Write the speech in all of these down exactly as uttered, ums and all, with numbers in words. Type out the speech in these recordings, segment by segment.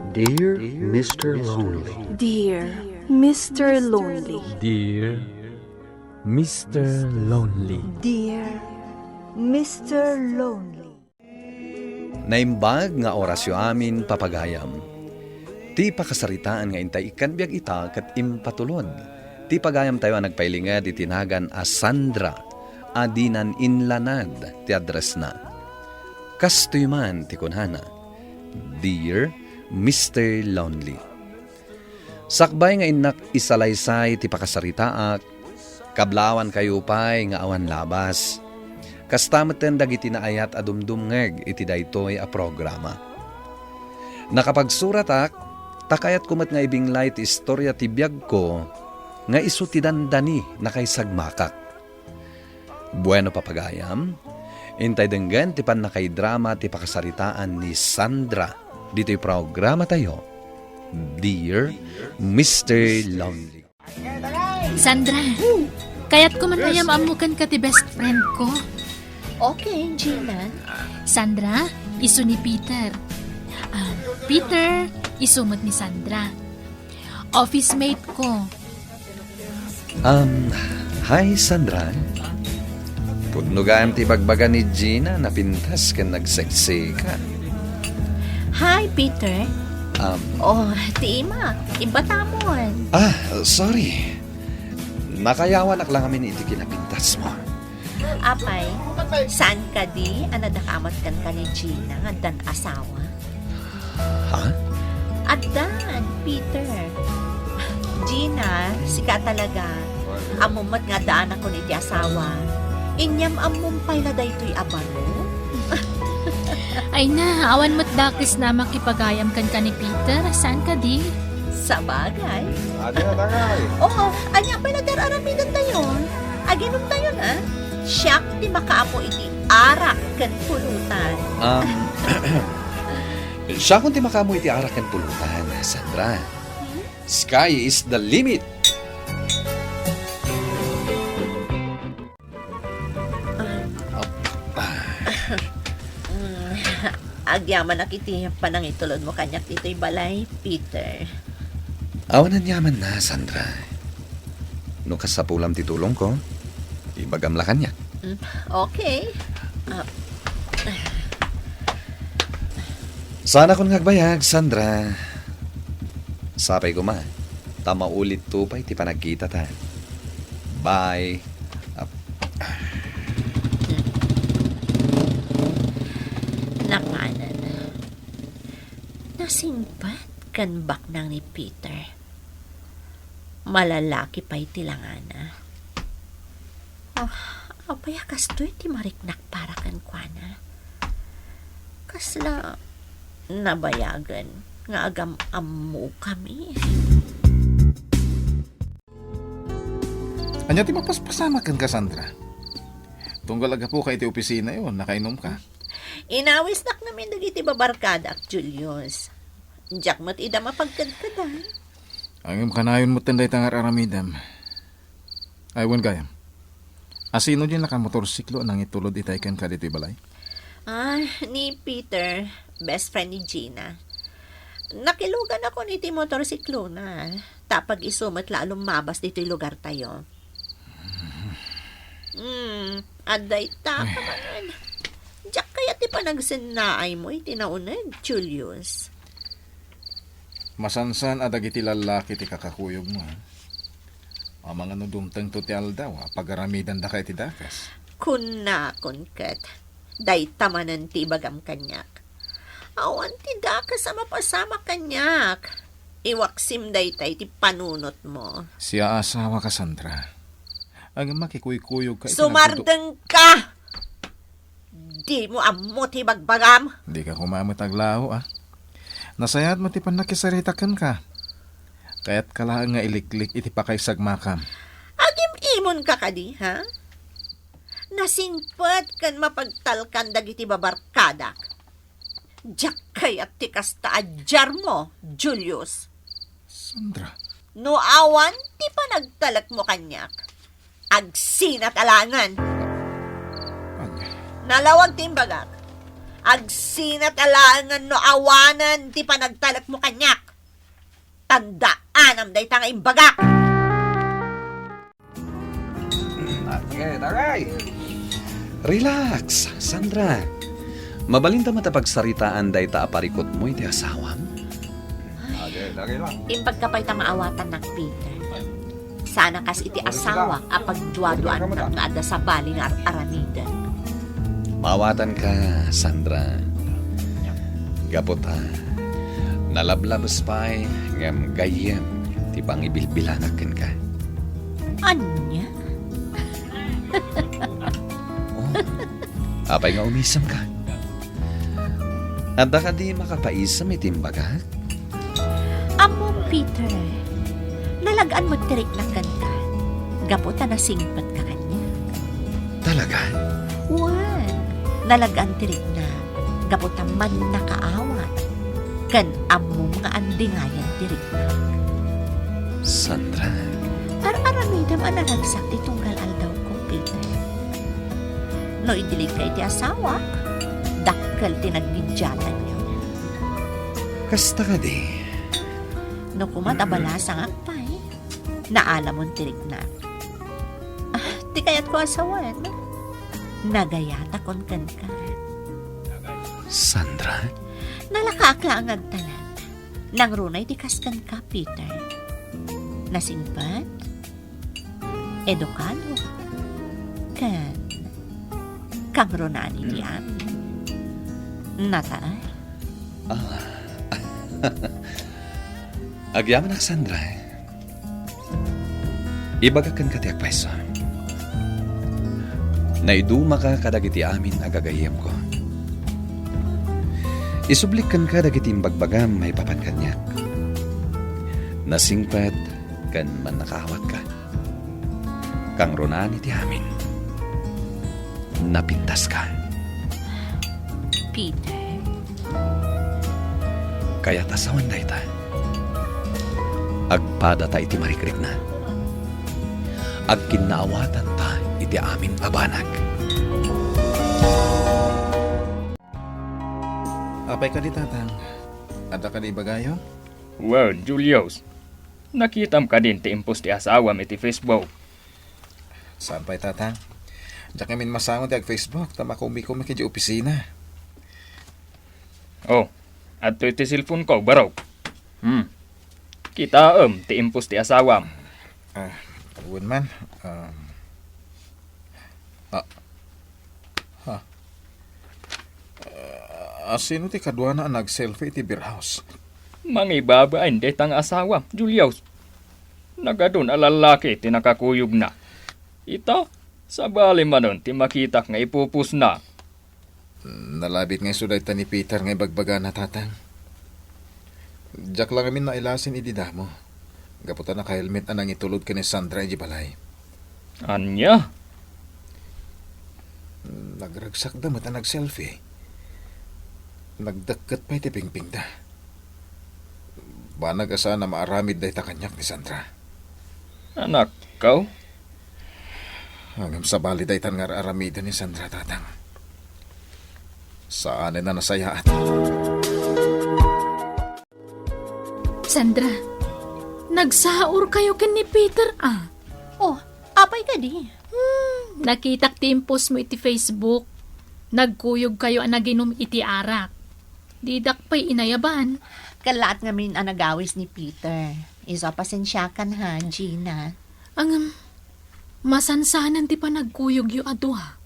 Dear Mister Lonely. Dear Mister Lonely. Dear Mister Lonely. Dear Mister Lonely. Naimbag nga orasyo amin, papagayam. Ti pakasaritaan nga intay ikkan biag ita ket impatulod ti pagayamtayo a nagpailinged iti nagan a Sandra a dinan inlanad ti addressna. Kastoy man ti kunana, "Dear Mister Lonely." Sakbay nga innak isalaysay ti pakasaritaak, kablawankayo pay nga awan labas. Kasta metten dagiti naayat a dumdumngeg iti daytoy a programa. Nakapagsuratak, ta kayatko met nga ibinglay ti istoria ti biagko nga isu ti dandani nakaisagmakak. Bueno, papagayam, intay denggen ti pannakaidrama ti pakasaritaan ni Sandra ditoy programatayo, Dear Mister Lonely. Sandra, kayatko man gayam ammo kenka ti best friend ko. Okay, Gina. Sandra, isu ni Peter. Ah, Peter, isu met ni Sandra. Office mate ko. Um, hi, Sandra. Pudno gayam ti ibagbaga ni Gina, napintas ken nagseksika. Hi, Peter. Um, Oh, ti ima, ibatamon. Ah, sorry. Nakayawanak lang amin iti kinapintasmo. Apay, saan kadi a nadakamat kenka ni Gina nga addan asawa? Ha? Addan, Peter. Gina, sika talaga. Ammom met nga addaanakon iti asawa. Inyam-ammom pay la daytoy a baro? Ay na, awan met dakesna a makipagayam kenka ni Peter. Saan kadi? Sabagay. Ania, dangay? Oo, ania pay la ti ar-aramidendayo? Aginomtayon, a? Siak ti makaammo iti arak ken pulutan. Um, siakon ti makaammo iti arak ken pulutan, Sandra. Sky is the limit. Ah. Mm, agyamanak iti panangitulodmo kaniak ditoy balay, Peter. Awan aniamanna, Sandra. No kasapulam ti tulongko, ibagam la kaniak. Mm, okay. Ah. Saanakon nga agbayag, Sandra. Sapay koma, ta maulitto pay ti panagkitata. Bye. Ap- Napanan. Nasingpet ken baknang ni Peter. Malalaki pay ti langana. Ah, apay a kastoy ti mariknak para kenkuana? Kasla nabayagen nga agam-ammokami. Ania ti mapaspasamak kenka, Sandra? Tunggal aggapuka iti opisinayo, nakainomka. Inawisnak ngamin dagiti babarkadak, Julius. Diak met ida mapagkedkedan. Ngem kanayon metten dayta nga ar-aramidem. Ay, wen gayam. Asino diay nakamotorsiklo a nangitulod itay kenka ditoy balay? Ah, ni Peter, best friend ni Gina. Nakiluganakon iti motorsiklona. Ta pag-isu met la a lumabas ditoy lugartayo. Hmm, adda ita ka manen. Diak kayat ti panagsennaaymo iti nauneg, Julius. Masansan a dagiti lallaki ti kakakuyogmo, ha? Amangan no dumtengto ti aldaw a pagaramidandaka iti dakes. Kunnakon ket, dayta manen ti ibagam kaniak. Awan ti dakes a mapasamak kaniak. Iwaksim dayta iti panunotmo. Siasawaka, Sandra. Ngem makikuykuyogka iti nagdudu- Sumardengka! Dimo ammo ti bagbagam? Dika koma met aglao, a. Nasayaat met ti pannakisarita kenka. Kayatka laeng nga iliklik iti pakaisagmakam. Agim-imonka kadi, ha? Nasingpet ken mapagtalkan dagiti babarkadak. Diak kayat ti kasta a diarmo, Julius. Sandra. No awan ti panagtalekmo kaniak, agsinat a laengen. Ania? Nalawag ti imbagak. Agsinat a laengen no awanen ti panagtalekmo kaniak. Tandaanam dayta nga imbagak. Okay, tagay. Relax, Sandra. Mabalinda met a pagsaritaan dayta a parikutmo iti asawam. Okay, tagay lang. Imbagka pay ta maawatannak, Peter. Sana kas iti asawak a pagduaduaannak nga adda sabali nga ar-aramiden. Maawatanka, Sandra. Gapu ta, nalablabes pay ngem gayyem ti pangibilbilanak kenka. Ania? Oh, apay nga umisemka? Adda kadi makapaisem iti imbagak? Ammom, Peter, nalag-an met ti riknak kenka, gapu ta nasingpetka kaniak. Talaga? Wen, nalag-an ti riknak, gapu ta mannakaawat, ken ammom nga andingayan ti riknak. Sandra. Ar-aramidem a naragsak ti tunggal aldawko, Peter. No idiligka iti asawak, dakkel ti nagbiddaatanyo. Kasta kadi? No koma ta balasangak pay, naalamon ti riknak. Ah, ti kayatko a sawen, nagayatakon kenka. Sandra? Nalakaak laeng nga agtalek. Nangruna iti kas kenka, Peter. Nasingpet, edukado, ken kangrunaan iti amin. Nataay. Ah. Agyamanak, Sandra. Ibagak kenka ti agpayso. Naidumaka kadagiti amin a gagayyemko. Isublik kenka dagiti imbagbagam maipapan kaniak. Nasingpet ken mannakaawatka. Kangrunaan iti amin, napintaska. Peter. Kayat a sawen dayta. Agpadata iti marikrikna. Agkinnaawatanta iti amin a banag. Apay kadi, Tatang? Adda kadi ibagayo? Well, Julius, nakitam kadin ti impos ti asawam iti Facebook? Saan pay, Tatang? Diak ngamin masango ti ag-Facebook ta makumikumik idiay opisina. Oh, adtoy ti cellphone-ko, barok. Hmm. Kitaem ti impos ti asawam. Ah, wen man. Um, ah, ha. Ah, sino ti kaduana a nag-selfie iti beer house? Mangibabain dayta nga asawam, Julius. Nagadun a lallaki ti nakakuyogna. Ita, sabali manen ti makitak nga ipupusna. Nalabit nga isu dayta ni Peter nga ibagbagana, Tatang. Diak la ngamin nailasin idi damo, gapu ta naka-helmet a nangitulod ken ni Sandra idiay balay. Ania? Nagragsakda met a nag-selfie. Nagdekket pay ti pingpingda. Banag a saan a maaramid dayta kaniak ni Sandra. Anakko? Ngem sabali daytan nga ar-aramiden ni Sandra, Tatang. Saanen a nasayaat. Sandra, nagsaurkayo ken ni Peter, a? Oh, apay kadi? Hmm, nakitak ti impostmo iti Facebook. Nagkuyogkayo a naginum iti arak. Didak pay inayaban. Kallaat ngamin a nagawis ni Peter. Isu a pasensiakan ha, Gina. Ngem, masansanen ti panagkuyogyo a dua.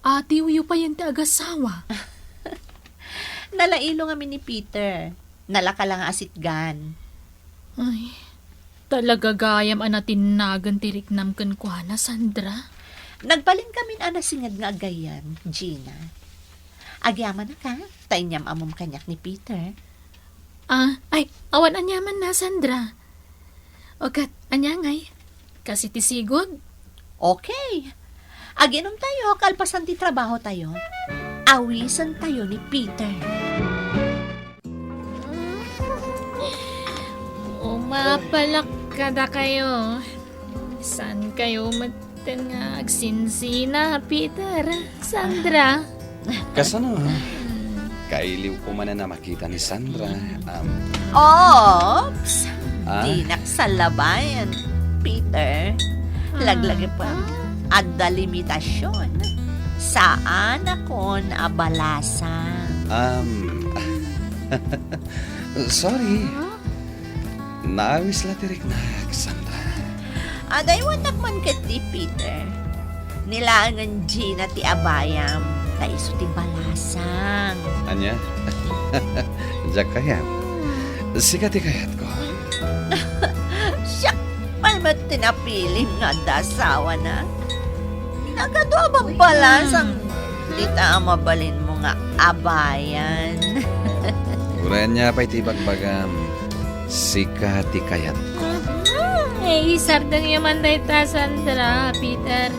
Atiwyo payen ti agasawa. Nalailo ngamin ni Peter. Nalaka la nga asitgan. Ay, talaga gayam a natinnagan ti riknam kenkuana, Sandra. Nagbalinkamin a nasinged nga aggayyem, Gina. Agyamanak, ta inyam-ammom kaniak ni Peter. Ah, ay, awan aniamanna, Sandra. O ket, ania ngay? Kas iti sigud? Okay. Aginom tayo, kalpasan ti trabaho tayo. Awisen tayo ni Peter. Umapalak kadakayo. Saan kayo met ten nga agsinsina, Peter, Sandra? Kasano? Kailiwko manen a makita ni Sandra. Um, Oops! Ah? Dinak salabayan, Peter. Laglagipen, adda limitasion. Saanakon a balasang. Um, sorry. Naawis la ti riknak, Sandra. Adaywannak man ketdi, Peter. Ni laengen Gina ti abayam, ta isu ti balasang. Ania? Diak kayat. Sika ti kayatko. Siak pay met ti napilim nga adda asawana. Nagadu a babbalasang dita a mabalinmo nga abayan. Uray ania pay ti ibagbagam, sika ti kayatko. Ay, isardengyo man dayta, Sandra, Peter.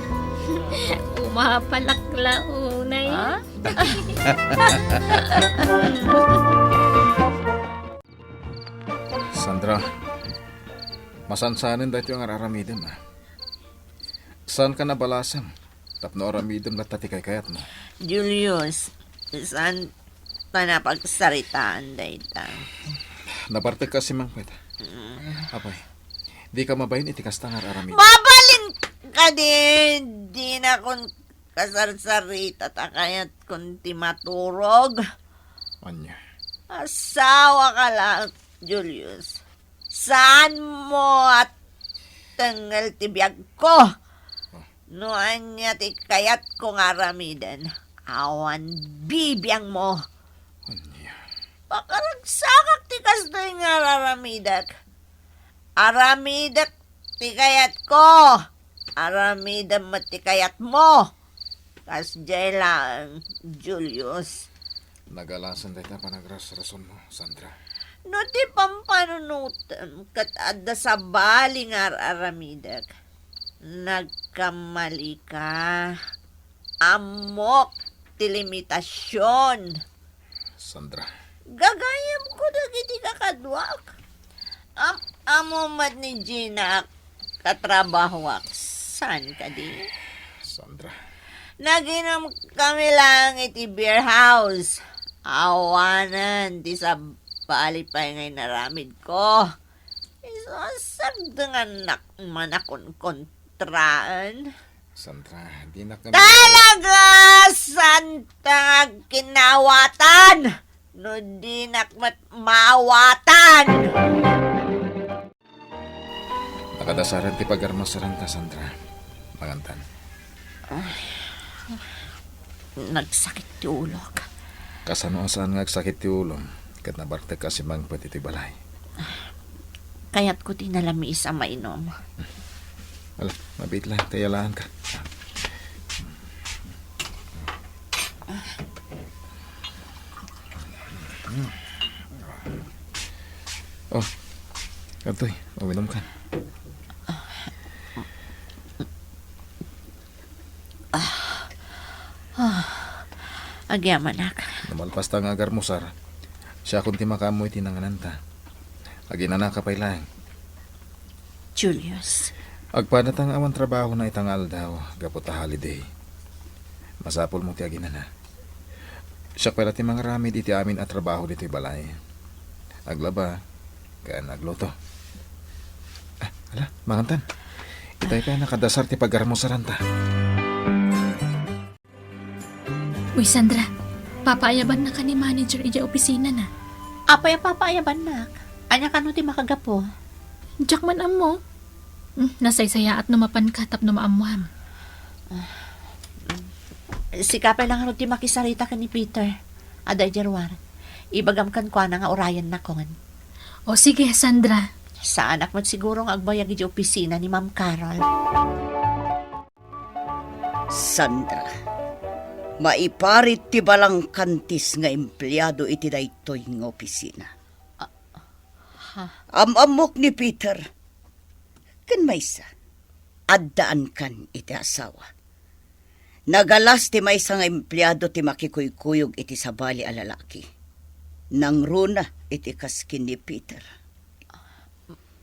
Umapalak la unay. Ha? Sandra, masansanen daytoy nga ar-aramidem, a. Saanka a balasang tapno aramidem latta ti kaykayatmo. Julius, saanta a pagsaritaan dayta. Nabartekka a simmangpet. Mm. Apay, dika mabain iti kasta nga ar-aramidem. Mabalin kadi, dinakon kasarsarita ta kayatkon ti maturog. Ania? Asawaka laeng, Julius. Saanmo a tengngel ti biagko. No ania ti kayatko nga aramiden, awan bibiangmo. Ania? Pakaragsakak ti kastoy nga ar-aramidek. Aramidek ti kayatko. Aramidem met ti kayatmo. Kasdiay laeng, Julius. Nagalasen dayta panagrasrasonmo, Sandra. No ti pampanunotem ket adda sabali nga ar-aramidek, nagkammalika. Ammok ti limitasion. Sandra. Gagayemko dagiti kakaduak. Am-, ammo met ni Gina a katrabahoak. Saan kadi? Sandra. Naginomkami laeng iti beer house. Awanen ti sabali pay nga inaramidko. Isu a sagdengannak man a konkontraan. Sandra, dinak nga... Talaga, saanka nga agkinawatan no dinak met maawatan! Nakadasaran ti pagarmuseranta, Sandra. Mangantan. Nagsakit ti ulok. Kasano a saan nga agsakit ti ulom ket nabartekka a simmangpet iti balay? Kayatko ti nalamiis a mainom. Ala, mabiit la, ta iyalaanka. Oh, adtoy, uminumkan. Ah, ah, agyamanak. No malpasta nga agarmusar, siakon ti makaammo iti nangnanta. Aginanaka pay laeng. Julius. Agpadata nga awan trabahona ita nga aldaw gapu ta holiday. Masapulmo ti aginana. Siak pay la ti mangaramid iti amin a trabaho ditoy balay. Aglaba, ken agluto. Ah, ala, mangantan. Itay pay a nakadasar ti pagarmusaranta. Uy, Sandra, papaayabannaka ni manager idiay opisinana. Apay a papaayabannak? Ania kano ti makagapu? Diak man ammo. Hmm, nasaysayaat no mapanka tapno maammuam. Sika pay la ngarud ti makisarita ken ni Peter. Adda idiay ruar. Ibagam kenkuana nga urayennakon. O sige, Sandra. Saanak met siguro nga agbayag idiay opisina ni Ma'am Carol. Sandra, maiparit ti balangkantis nga empleado iti daytoy nga opisina. Ah, ha? Am-ammok ni Peter. Ken maysa, addaankan iti asawa. Nagalas ti maysa nga empleado ti makikuykuyog iti sabali a lalaki. Nangruna iti kas ken ni Peter.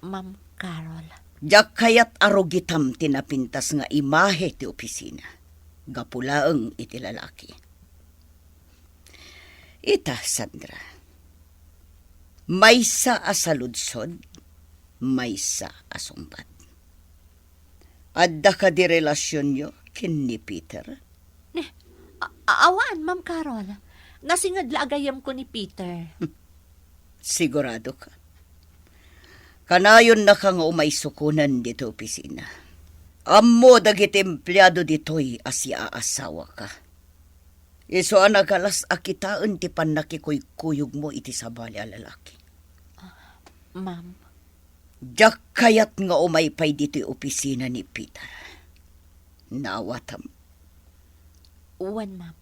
Ma'am Carol. Diak kayat a rugitam ti napintas nga imahe ti opisina. Gapu laeng iti lalaki. Ita, Sandra, maysa a saludsod, maysa a sungbat. Adda kadi relasionyo ken ni Peter? Ni, a-, a-, awan, Ma'am Carol. Nasinged la a gayyemko ni Peter. Sigurado ka? Kanayonnaka nga umay sukonen ditoy opisina. Ammo dagiti empleado ditoy a siaasawaka. Isu a nagalas a kitaen ti pannakikuykuyogmo iti sabali a lalaki. Ma'am. Diak kayat nga umay pay ditoy opisina ni Peter. Naawatam? Wen, ma'am.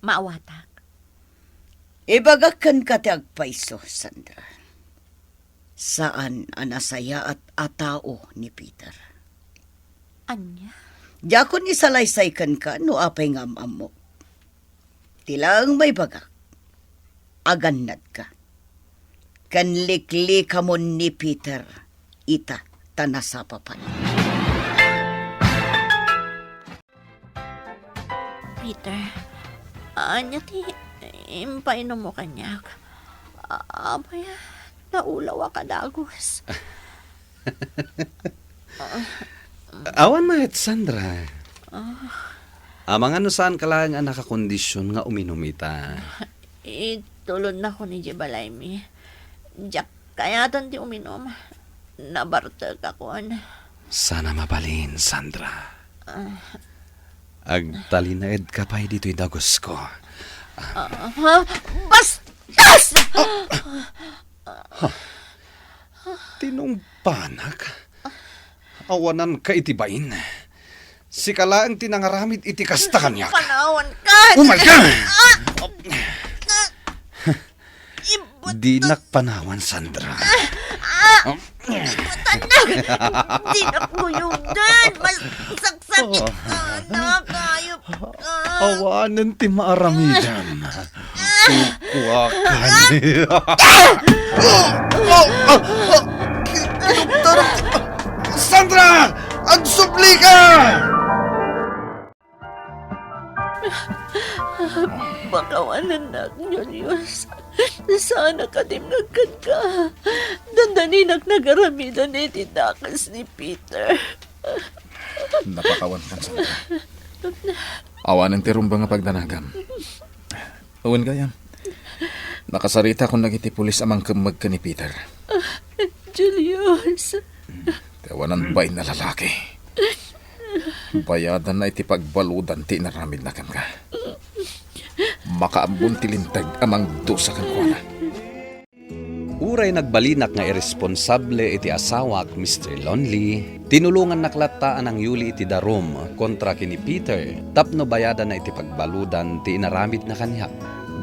Maawatak. Ibagak kenka ti agpayso, Sandra. Saan a nasayaat a tao ni Peter. Ania? Diakon isalaysay kenka no apay nga am-ammok. Ti laeng maibagak, agannadka. Ken liklikamon ni Peter ita ta nasapa pay. Peter, ania ti impainummo kaniak? A-, apay a naulawak a dagus? Awan met, Sandra. Ah. Amangan no saanka laeng a nakakondision nga uminum ita. Itulodnakon idiay balaymi. Diak kayaten ti uminum. Nabartekakon. Saan a mabalin, Sandra. Ah. Agtalinaedka pay ditoy dagusko. Ah, bastos! Tinungpanak? Awananka iti bain. Sika laeng ti nangaramid iti kasta kaniak. Panawanka! Umayka! Ah! Ibut-, dinak panawan, Sandra. Ah! Ibutanak! Dinak guyuden! Masaksakit ka, anak! Ayop ka! Awanen ti maaramidam. Kukuakan. Doktor! Sandra! Agsubli ka! Pakawanennak, Julius. Saan a katimnag kenka. Dandaninak nagaramidan iti dakes ni Peter. Napakawankan, Sandra. Awanen ti rumbeng a pagdanagam. Wen gayam, nakasaritakon dagiti pulis a mangkemmeg ken ni Peter. Julius. Ti awanan bain a lalaki. Bayadanna iti pagbaludan ti inaramidna kenka. Makaabbon ti linteg a mangdusa kenkuana. Uray nagbalinak nga irresponsable iti asawak, Mister Lonely, tinulongannak latta a nangyuli iti darum kontra ken ni Peter tapno bayadanna iti pagbaludan ti inaramidna kaniak.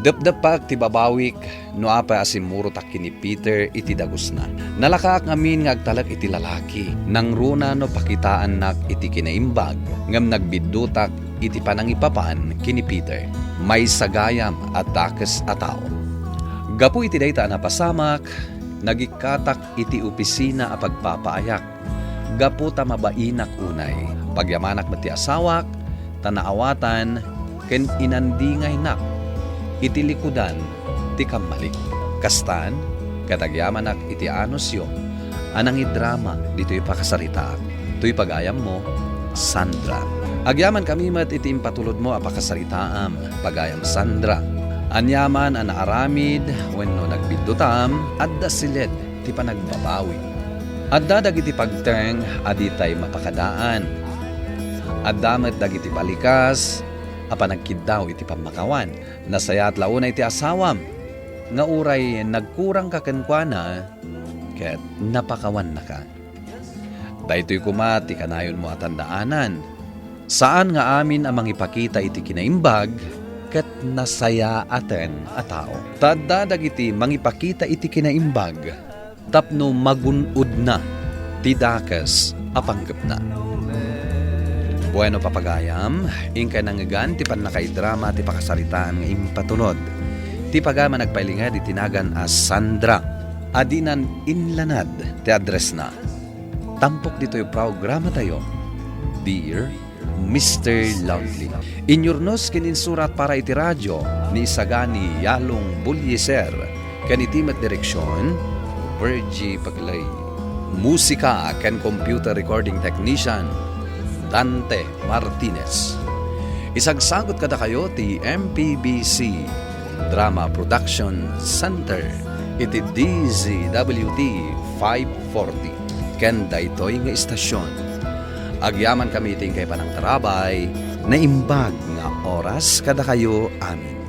Depdeppaek ti babawik no apay a simmurotak ken ni Peter iti dagusna. Nalakaak ngamin nga agtalek iti lalaki, nangruna no pakitaannak iti kinaimbag, ngem nagbiddutak iti panangipapan ken ni Peter, maysa gayam a dakes a tao. Gapu iti dayta a napasamak, nagikkatak iti opisina a pagpapaayak gapu ta mabainak unay. Pagyamanak met ti asawak, ta naawatan ken inandingaynak iti likudan ti kammalik. Kastan, ket agyamanak iti anusyo a nangidrama ditoy pakasaritaak. Toy pagayammo, Sandra. Agyamankami met iti impatulodmo a pakasaritaam, pagayam Sandra. Ania man a naaramid wenno nagbiddutam, adda siled ti panagbabawi. Adda dagiti pagteng a ditay mapakadaan. Adda met dagiti balikas a panagkiddaw iti pammakawan. Nasayaat la unay ti asawam nga uray nagkurangka kenkuana ket napakawannaka. Daytoy koma ti kanayonmo a tandaanan. Saan nga amin a mangipakita iti kinaimbag ket nasayaaten a tao. Ta adda dagiti mangipakita iti kinaimbag tapno magun-odna ti dakes a panggepna. Bueno, papagayam, inkay nangngegan ti pannakaidrama ti pakasaritaan nga impatulod. Ti pagayam a nagpailinged iti nagan a Sandra, a dinan inlanad ti addressna. Tampok ditoy programatayo, Dear Mister Loudly. Inyurnos ken insurat para iti radio ni Isagani Yalong Bulyeser, ken iti met direksion, Virgie Paglay. Musika ken computer recording technician, Dante Martinez. Isagsagut kadakayo ti M P B C Drama Production Center iti D Z W T five forty ken daytoy nga istasyon. Agyamankami iti inkay panangtarabay, naimbag nga oras kadakayo amin.